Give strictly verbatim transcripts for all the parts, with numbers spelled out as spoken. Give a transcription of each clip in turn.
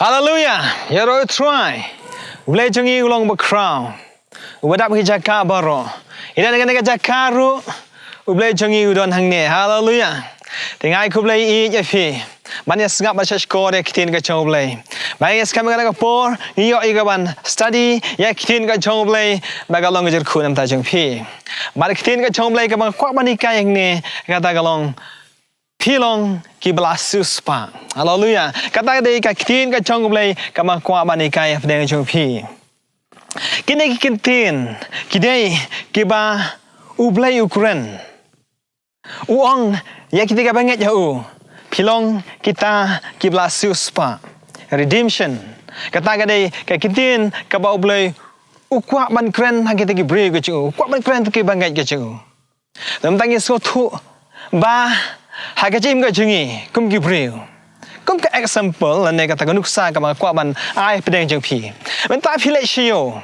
Haleluya. Ïaroh U Trai. U Blei jong ngi u long bakhraw, uba dap ki jaka baroh. Ïa kane ka jaka ruh U Blei jong ngi u don hangne. Haleluya. Te nga ai khublei ïa phi ban ïa sngap bad shah shkor ïa ka ktien ka jong U Blei. Ba ïa sngap ïa kane ka por ngi ïoh ïa ka ban study ïa ka ktien ka jong U Blei ba ka long ka jingkyrkhu na ka bynta jong phi. Bad ka ktien ka jong U Blei kaba nga kwah ban hikai hangne kata ka long, phi long kiba la siewspah. Haleluya. Kata ka dei ka ktien ka jong U Blei kaba nga kwah ban hikai hapdeng jong phi. Kine ki ktien ki dei kiba U Blei u kren. U ong ïa kita kiba ngeit ha u, phi long kita kiba la siewspah. Redemption. Kata ka dei ka ktien kaba U Blei u kwah ban kren ha kita ki briew ka jong u, u kwah ban kren ha kita kiba ngeit ka jong u. Te mynta ngi sngewthuh ba ha ka jingim ka jong ngi kum ki briew, kum ka example lane kata ka nuksa kaba nga kwah ban ai hapdeng jong phi. Mynta phi leit sha ïew,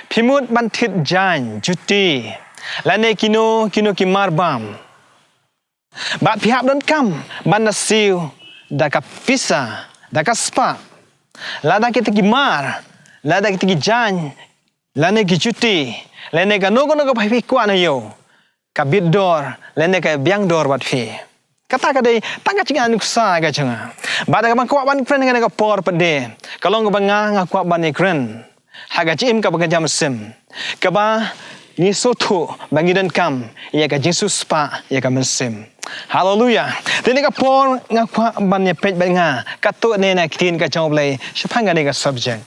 phi mut ban thied jaiñ, juti, lane kino kino ki mar bam. Bad phi hap donkam ban da siew da ka pisa, da ka spah, lada kita ki mar, lada kita ki jaiñ, lane ki juti, lane kano kano kaba phi kwah na ïew, ka bit dor lane ka biang dor bad phi. Kata ka dei tang ka jingïaid nuksa ka jong nga. Bad kaba nga kwah ban kren ha kane ka por pat de, ka long kaba nga nga kwah ban ïakren ha ka jingim kaba kynja mynsiem, kaba ngi sngewthuh ba ngi donkam ïa ka jingsiewspah ïa ka mynsiem. Haleluya. Te ha kane ka por nga kwah ban ïa peit bad nga katto katne na ka ktien ka jong U Blei shaphang kane ka subject.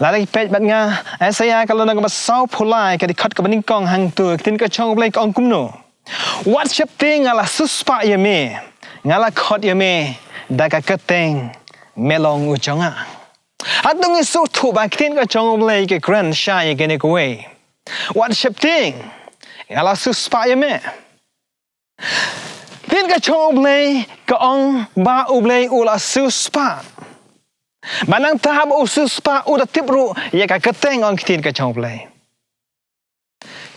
Lada ngi peit bad nga Isaiah ka lynnong kaba sawphew lai, ka dkhot kaba nyngkong hangto, ka ktien ka jong U Blei ka ong kumno: Wat sheptieng, nga la siewspah ïa me, nga la khot ïa me da ka kyrteng, me long u jong nga. Hato ngi sngewthuh ba ka ktien ka jong U Blei ka kren shai ïa kane kawei? Wat sheptieng, nga la siewspah ïa me. Ktien ka jong U Blei ka ong ba U Blei u la siewspah. Ba nangta ba u siewspah u da tip ruh ïa ka kyrteng, ong ktien ka jong U Blei.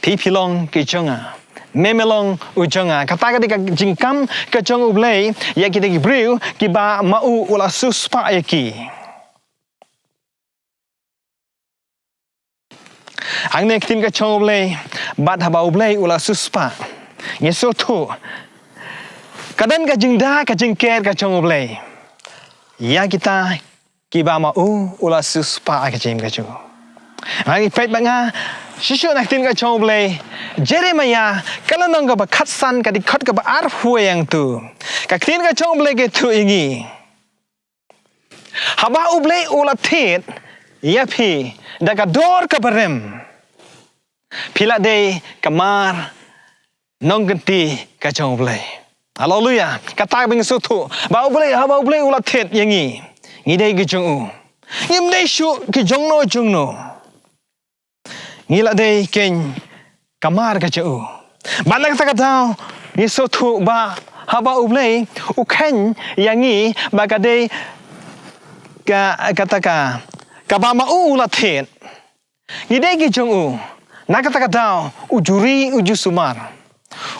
Phi phi long ki jong nga, me me long u jong nga. Kata ka dei ka jingkam ka jong U Blei ïa kita ki briew kiba ma u u la siewspah ïa ki. Hangne ka ktien ka jong U Blei, bad haba U Blei u la siewspah, ngi sngewthuh ka don ka jingda ka jingker ka jong U Blei ïa kita kiba ma u u la siewspah ha ka jingim ka jong u. Ngi peit bad nga shisha na ka ktien ka jong U Blei, Jeremiah ka lynnong kaba khatsan, ka dkhot kaba arphew hangto, ka ktien ka jong U Blei ka ïathuh ïa ngi. Haba U Blei u la thied ïa phi da ka dor kaba rem, phi la dei ka mar nongkynti ka jong U Blei. Haleluya. Kata ba ngi sngewthuh ba U Blei, haba U Blei u la thied ïa ngi, ngi dei ki jong u. Ngim dei shuh ki jongno jongno. Ngi la dei keiñ ka mar ka jong u. Bad na kata ka daw ngi sngewthuh ba haba U Blei u kheiñ ïa ngi ba ka dei ka, kata ka, kaba ma u u la thied, ngi dei ki jong u. Na kata ka daw u ju ri u ju sumar,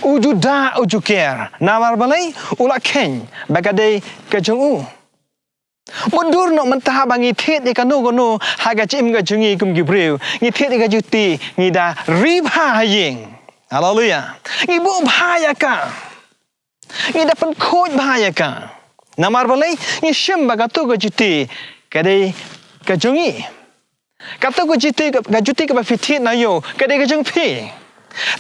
u ju dah u ju ker. Namar balei? U la kheiñ ba ka dei ka jong u. Mutdur noh mynta haba ngi thied ïa kano kano ha ka jingim ka jong ngi kum ki briew, ngi thied ïa ka juti, ngi da ri bha ha ïing. Haleluya. Ngi buh bha ïa ka, ngi da pynkhuid bha ïa ka. Namar balei? Ngi shim ba kato ka juti ka dei ka jong ngi. Kato ka juti, ka juti kaba phi thied na ïew ka dei ka jong phi.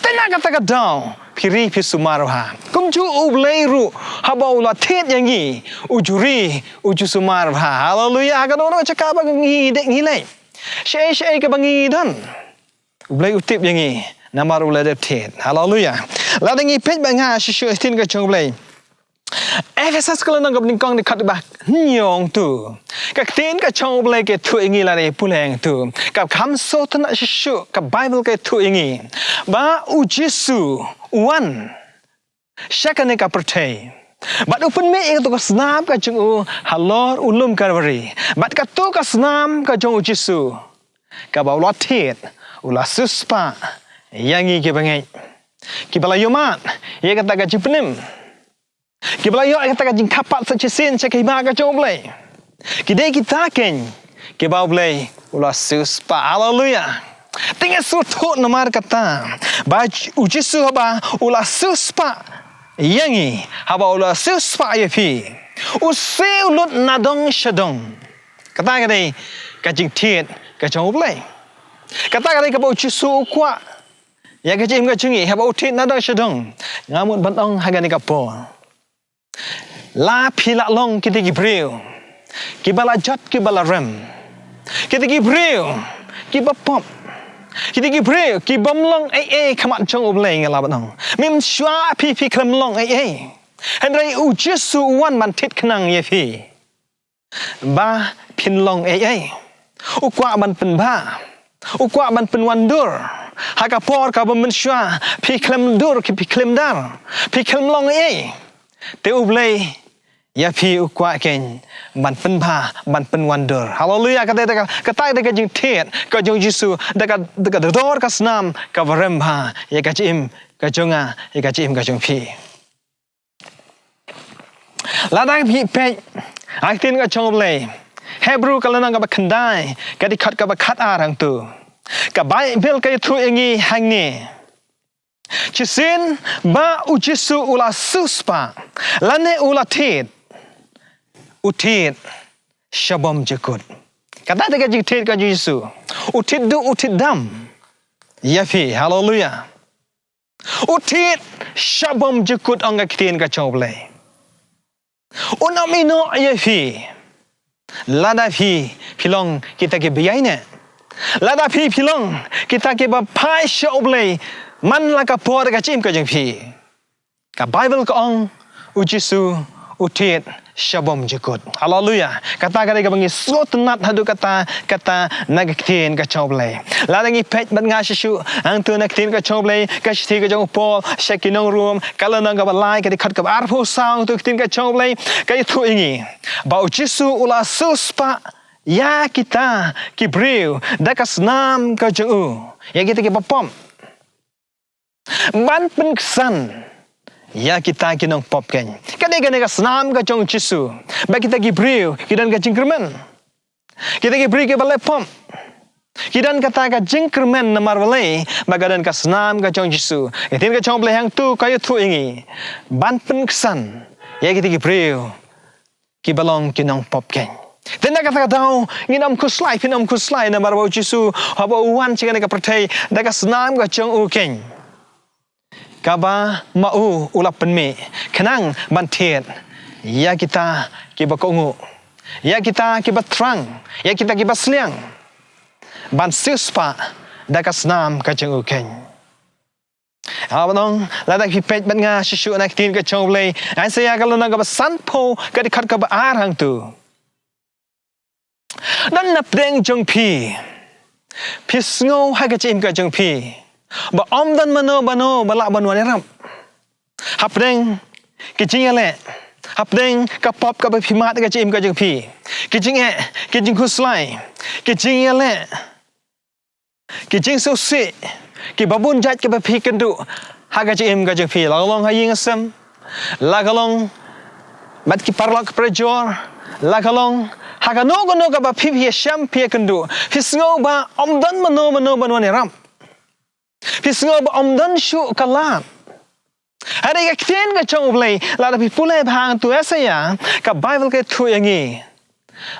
Te na kata ka daw phi ri phi sumar bha. Kumjuh U Blei ruh haba u la thied ïa ngi, u ju ri u ju sumar bha. Haleluya. Ha kano kano ka jaka ba ngi dei ngi leit, shaei shaei kaba ngi don, U Blei u tip ïa ngi namar u la dep thied. Haleluya. Lada ngi peit bad nga shisha ktien ka jong U Blei, Ephesus ka lynnong kaba nyngkong, dkhot ba hynñiew hangto, ka ktien ka jong U Blei ka ïathuh ïa ngi, lada ngi pule hangto, ka kham sngewtynnad shisha ka Baibl ka ïathuh ïa ngi ba U Jisu u wan sha kane ka pyrthei bad u pynmih ïa kato ka snam ka jong u halor u lum Kalbari. Bad kato ka snam ka jong U Jisu kaba u la thied, u la siewspah ïa ngi kiba ngeit, kiba la ïohmad ïa kata ka jingpynim, kiba la ïoh ïa kata ka jingkyrpad sa shisien sha ka hima ka jong U Blei. Ki dei kita keiñ kiba U Blei u la siewspah. Haleluya. Te nga sngewthuh namar kata ba u Jisu haba u la siewspah ïa ngi, haba u la siewspah ïa phi, u siew lut na dong sha dong. Kata ka dei ka jingthied ka jong U Blei. Kata ka dei kaba u Jisu u kwah ïa ka jingim ka jong ngi, haba u thied na dong sha dong. Nga mut ban ong ha kane ka por, la phi la long kita ki briew kiba la jot kiba la rem, kita ki briew kiba pop, kita ki briew ki bym long ei ei ha khmat jong U Blei, nga lah ban ong. Mynshuwa phi phi khlem long ei ei, hynrei u Jisu u wan ban thied khnang ïa phi ba phin long ei ei. U kwah ban pynbha, u kwah ban pynwandur ha ka por kaba mynshuwa phi khlem dur, phi khlem dar, phi khlem long ei ei. Te U Blei ïa phi u kwah keiñ ban pynbha, ban pynwandur. Haleluya. Kata ka, kata ka jingthied ka jong u Jisu da ka, da ka dor ka snam kaba rem bha ïa ka jingim ka jong nga, ïa ka jingim ka jong phi. Lada phi peit ha ka ktien ka jong U Blei, Hebru ka lynnong kaba khyndai, ka dkhot kaba khatar hangto, ka Baibl ka ïathuh ïa ngi hangne: Shisien ba u Jisu u la siewspah lane u la thied, u thied sha bymjukut. Kata ka dei ka jingthied ka jong u Jisu. U thied duh, u thied dam ïa phi. Haleluya. U thied sha bymjukut, ong ka ktien ka jong U Blei. Un ym ïehnoh ïa phi lada phi phi long kita kiba ïaineh, lada phi phi long kita kiba phai sha U Blei man la ka por ka jingim ka jong phi. Ka Baibl ka ong u Jisu u thied sha bymjukut. Haleluya. Kata ka dei kaba ngi sngewtynnad haduh katta katta na ka ktien ka jong U Blei. Lada ngi peit bad nga shisha hangto na ka ktien ka jong U Blei, ka shithi ka jong u Paul sha ki nong Rom, ka lynnong kaba lai, ka dkhot kaba arphew saw, hangto ka ktien ka jong U Blei ka ïathuh ïa ngi ba u Jisu u la siewspah ïa kita ki briew da ka snam ka jong u, ïa kita kiba pop, ban pynksan ïa kita ki nongpop keiñ. Ka dei kane ka snam ka jong u Jisu ba kita ki briew ki don ka jingkyrmen, kita ki briew kiba leh pop ki don kata ka jingkyrmen. Namar balei? Ba ka don ka snam ka jong u Jisu. Ka ktien ka jong U Blei hangto ka ïathuh ïa ngi ban pynksan ïa kita ki briew kiba long ki nongpop keiñ. Te na kata ka daw ngin ym khuslai, phin ym khuslai, namar ba u Jisu haba u wan sha kane ka pyrthei da ka snam ka jong u keiñ kaba ma u u la pynmih khnang ban thied ïa kita kiba kohnguh, ïa kita kiba thrang, ïa kita kiba sliang, ban siewspah da ka snam ka jong u keiñ. Nga lah ban ong, lada phi peit bad nga shisha na ka ktien ka jong U Blei, Isaiah ka lynnong kaba sanphew, ka dkhot kaba ar hangto. Don na pdeng jong phi, phi sngew ha ka jingim ka jong phi ba ym don mano mano ba lah ban wan ïarap. Hapdeng ki jingïaleh, hapdeng ka pop kaba phi mad ha ka jingim ka jong phi, ki jingeh, ki jingkhuslai, ki jingïaleh, ki jingsngewsih kiba bun jait kiba phi kynduh ha ka jingim ka jong phi, la ka long ha ïing ha sem, la ka long bad ki paralok ki parajor, la ka long ha kano kano kaba phi, phi ïashem, phi ïakynduh, phi sngew ba ym don mano mano ban wan ïarap, phi sngew ba ym don shuh ka lad. Hynrei ka ktien ka jong U Blei, lada phi pule bha hangto Isaiah, ka Baibl ka ïathuh ïa ngi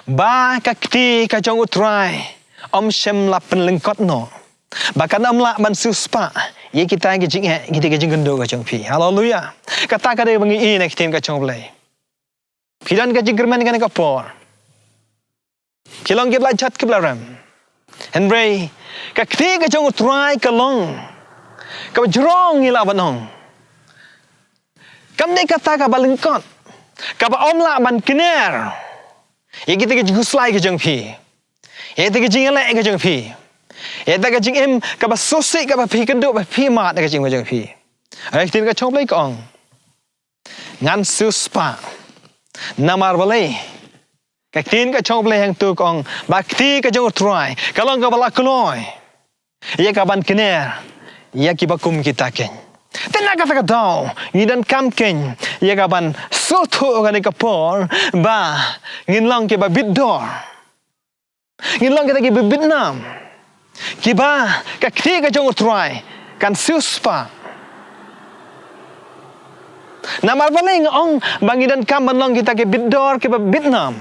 ba ka kti ka jong U Trai ym shym la pynlyngkot noh, ba kan ym lah ban siewspah ïa kita ki jingeh, kita ki jingkynduh ka jong phi. Haleluya. Kata ka dei ba ngi i na ka ktien ka jong U Blei. Phi don ka jingkyrmen kane ka por, phi long kiba la jot kiba la rem, hynrei ka kti ka jong U Trai ka long kaba jrong, ngi lah ban ong. Kam dei kata kaba lyngkot, kaba ym lah ban kner ïa kita ki jingkhuslai ka jong phi, ïa kita ki jingïaleh ka jong phi, ïa kita ki jingim kaba sngewsih kaba phi kynduh, ba phi mad ka jingim ka jong phi. Hynrei ka ktien ka jong U Blei ka ong, ngan siewspah. Namar balei? Ka ktien ka jong U Blei hangto ka ong ba ka kti ka jong U Trai ka long kaba la kloi ïa ka ban kner ïa kiba kum kita keiñ. Te na kata ka daw ngi donkam keiñ ïa ka ban sngewthuh kane ka por ba ngin long kiba bit dor. Ngin long kita kiba bit nam. Kiba ka kti ka jong U Trai kan siewspah. Namar balei nga ong ba ngi donkam ban long kita ki bit dor kiba bit nam?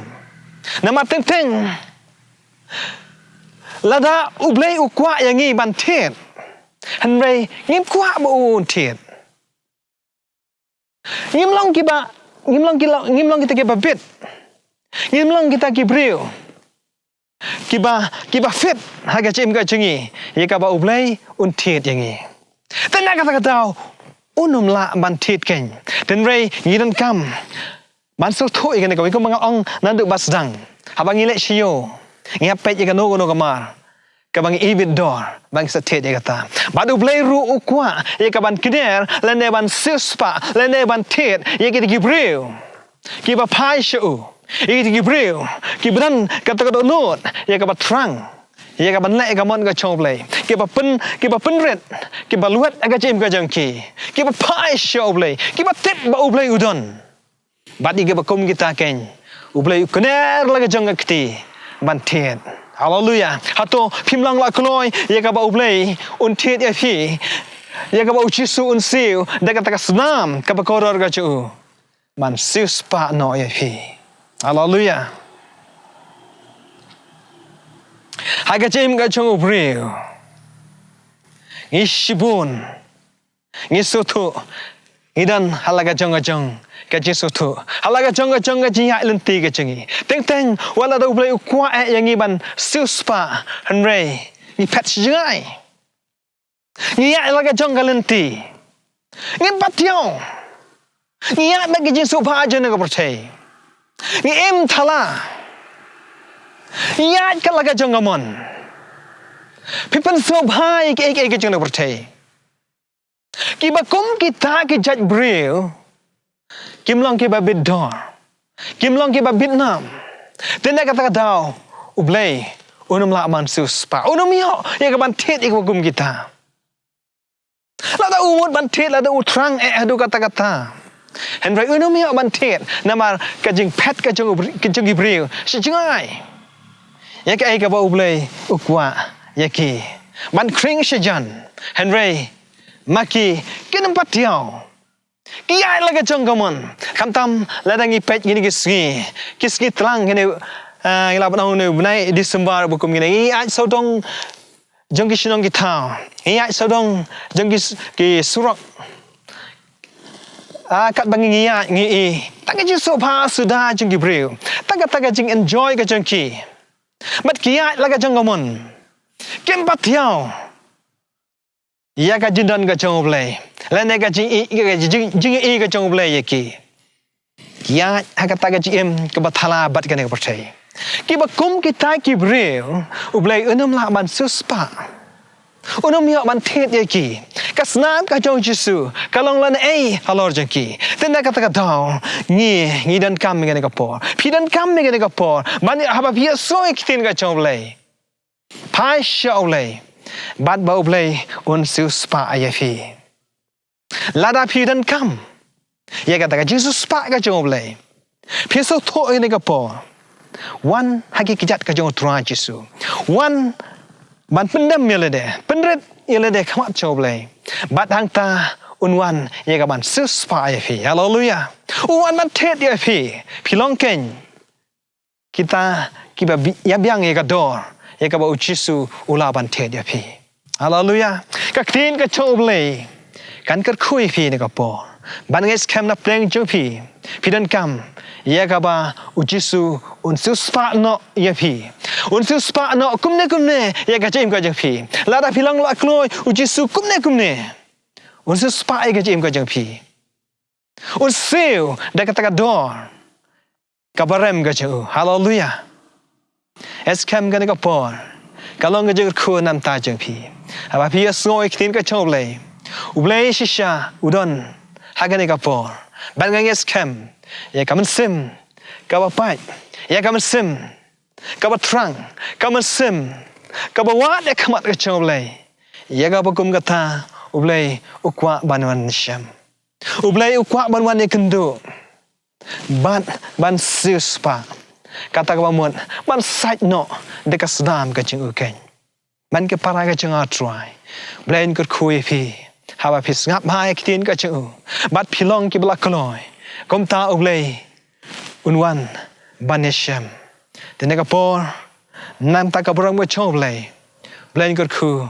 Namar teng teng lada U Blei u kwah ïa ngi ban thied, hynrei ngim kwah ba un thied. Ngim long kiba, ngim long ki, ngim long kita kiba bit. Ngim long kita ki briew kiba, kiba fit ha ka jingim ka jong ngi ïa kaba U Blei un thied ïa ngi. Te na kata ka daw un ym lah ban thied kein. Hynrei ngi donkam ban sngewthuh ïa kane kawei, kumba nga ong naduh ba sdang. Haba ngi leit sha ïew, ngi hap peit ïa kano kano ka mar kaba ngi ibit dor ba ngi sa thied ïa kata. Bad U Blei ruh u kwah ïa ka ban kner lane ban siewspah lane ban thied ïa kita ki briew kiba phai sha u, ïa kita ki briew kiba don kata ka dohnud ïa kaba thrang, ïa ka ban leh ïa ka mon ka jong U Blei, kiba pyn, kiba pynrit, kiba luid ïa ka jingim ka jong ki, kiba phai sha U Blei, kiba tip ba U Blei u don. Bad ïa kiba kum kita kein, U Blei u kner la ka jong ka kti ban thied. Haleluya. Hato phim long la kloi ïa kaba U Blei un thied ïa phi, ïa kaba U Jisu un siew da kata ka snam kaba kordor ka jong u ban siewspah noh ïa phi? Haleluya. Ha ka jingim ka jong u briew, ngi shibun ngi sngewthuh ngi don ha la ka jong ka jong ka jingsngewthuh, ha la ka jong ka jong ka jingïaid lynti ka jong ngi. Teng teng wat la da U Blei u kwah eh ïa ngi ban siewspah, hynrei ngi phet shi jngai. Ngi ïaid la ka jong ka lynti, ngim pat thiaw. Ngi ïaid bad ki jingsngewbha jong ka pyrthei. Ngi im thala. Ngi ïaid kat la ka jong ka mon. Phi pynsngewbha ïa kiei kiei ki jong ka pyrthei. Kiba kum kita ki jait briew kim long kiba bit dor, kim long kiba bit nam. Te na kata ka daw U Blei un ym lah ban siewspah, un ym ïoh ïa ka ban thied ïa kiba kum kita. Lada u mut ban thied, lada u thrang eh haduh katta katta, hynrei un ym ïoh ban thied namar ka jingphet ka jong u bri-, ka jong ki briew shi jngai ïa kaei kaba U Blei u kwah ïa ki. Ban khring shi jan, hynrei ma ki kin ym pat thiaw. Ki ïaid la ka jong ka mon. Khamtam lada ngi peit kine ki sngi, ki sngi tlang kine, ah, ngi lah ban ong une u bnai December ba kum kine, ngi ïaid sawdong jong ki shnong ki thaw, ngi ïaid sawdong jong ki s-, ki surok. Ah, katba ngi ïaid ngi i, tang ka jingsngewbha suda jong ki briew, tang kata ka jing enjoy ka jong ki. Bad ki ïaid la ka jong ka mon, kim pat thiaw ïa ka jingdon ka jong U Blei lane ka jing i, ka jing, jing i ka jong U Blei ïa ki. Ki ïaid ha kata ka jingim kaba thala bad kane ka pyrthei. Kiba kum kita ki briew, U Blei un ym lah ban siewspah, un ym ïoh ban thied ïa ki. Ka snam ka jong U Jisu ka long lane ei halor jong ki. Te na kata ka daw ngi, ngi donkam ïa kane ka por, phi donkam ïa kane ka por ban, haba phi ïohsngew ïa ka ktien ka jong U Blei, phai sha U Blei bad ba U Blei un siewspah ïa phi. Lada phi donkam ïa kata ka jingsiewspah ka jong U Blei, phi sngewthuh ïa kane ka por, wan ha ki kjat ka jong U Trai Jisu. Wan ban pyndem ïa lade, pynrit ïa lade ha khmat jong U Blei. Bad hangta un wan ïa ka ban siewspah ïa phi. Haleluya. Un wan ban thied ïa phi. Phi long kein kita kiba bi-, ïa biang ïa ka dor ïa kaba U Jisu u lah ban thied ïa phi. Haleluya. Ka ktien ka jong U Blei kan kyrkhu ïa phi ha kane ka por. Ban ngeit skhem na pdeng jong phi, phi donkam ïa kaba U Jisu un siewspah noh ïa phi. Un siewspah noh kumne kumne ïa ka jingim ka jong phi. Lada phi long la kloi, U Jisu kumne kumne un siewspah ïa ka jingim ka jong phi. Un siew da kata ka dor kaba rem ka jong u. Haleluya. Ngeit skhem kane ka por ka long ka jingkyrkhu na ka bynta jong phi. Haba phi ïohsngew ïa ka ktien ka jong U Blei, U Blei shisha u don ha kane ka por. Bad nga ngeit skhem ïa ka mynsiem kaba pait, ïa ka mynsiem kaba thrang, ka mynsiem kaba wad ïa ka khmat ka jong U Blei. Ïa kaba kum kata U Blei u kwah ban wan shem. U Blei u kwah ban wan ïakynduh bad ban siewspah. Kata kaba mut ban sait noh da ka snam ka jong u keiñ. Ban ki para ka jong nga Trai, Blei un kyrkhu ïa phi haba phi sngap bha ïa ki ktien ka jong u bad phi long kiba la kloi. Kumta U Blei un wan ban ïashem. Te na ka por, namar ka burom ka jong U Blei, Blei un kyrkhu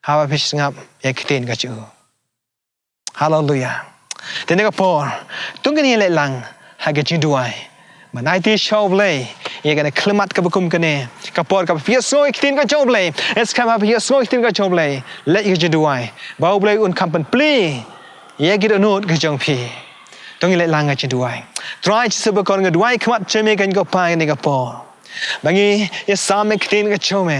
haba phi sngap ïa ki ktien ka jong u. Haleluya. Te na ka por, to ngin ïa leit lang ha ka jingduwai ban aiti sha U Blei ïa kane ka khyllipmat kaba kum kane. Ka por kaba phi ïohsngew ïa ki ktien ka jong U Blei, ïa skhem ba phi ïohsngew ïa ki ktien ka jong U Blei, leit ïa ka jingduwai ba U Blei un kham pynplie ïa ki dohnud ka jong phi. To ngin leit lang ha ka jingduwai. Trai Jisu bakordor, nga duwai khmat jong me kane ka por, kane ka por, ba ngi ïa sam ïa ki ktien ka jong me.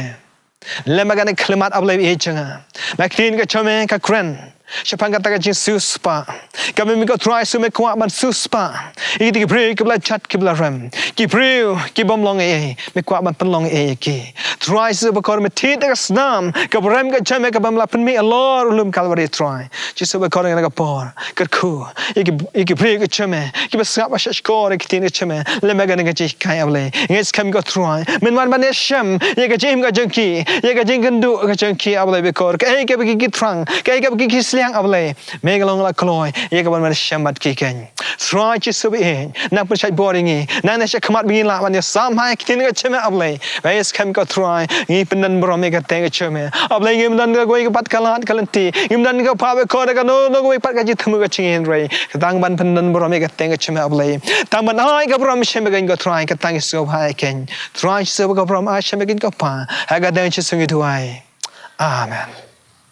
Lem bad kane ka khyllipmat, A Blei, ïa jong nga. Ba ki ktien ka jong me ka kren shaphang kata ka jingsiewspah. Kaba me ko Trai Jisu me kwah ban siewspah ïa kita ki briew kiba la jot kiba la rem, ki briew ki bym long ei ei, me kwah ban pynlong ei ei ïa ki. Trai Jisu bakordor, me thied da ka snam kaba rem ka jong me kaba me la pynmih halor u lum Kalbari, Trai Jisu bakordor, kane ka por kyrkhu ïa ki, ïa ki briew ka jong me kiba sngap ba shahshkor ïa ki ktien ka jong me lem bad kane ka jinghikai, A Blei. Nga ngeit skhem ko Trai, men wan ban ïashem ïa ka jingim ka jong ki, ïa ka jingkynduh ka jong ki, A Blei bakordor. Kaei kaba ki, ki thrang, kaei kaba ki, ki sliang, A Blei, me ka long la kloi ïa kaban ban ïashem bad ki keiñ. Trai Jisu ba ïeit, nang pynshait bor ïa ngi, nang neh sha khmat ba ngin lah ban ïasam ha ïa ki ktien ka jong me, A Blei. Ba ïa skhem ko Trai, ngi pyndon burom ïa ka kyrteng ka jong me, A Blei. Ngim don kawei ka pat ka lad ka lynti, ngim don ka pat, bakordor, kano kano kawei pat ka jingthmu ka jingïaineh, tang ban pyndon burom ïa ka kyrteng ka jong me, A Blei. Tang ban ai ka burom sha me keiñ ko Trai, ka tang ïa sngewbha ïa keiñ. Trai Jisu ba ka burom ai sha me keiñ ko Pa, ha ka kyrteng Jisu ngi duwai. Amen.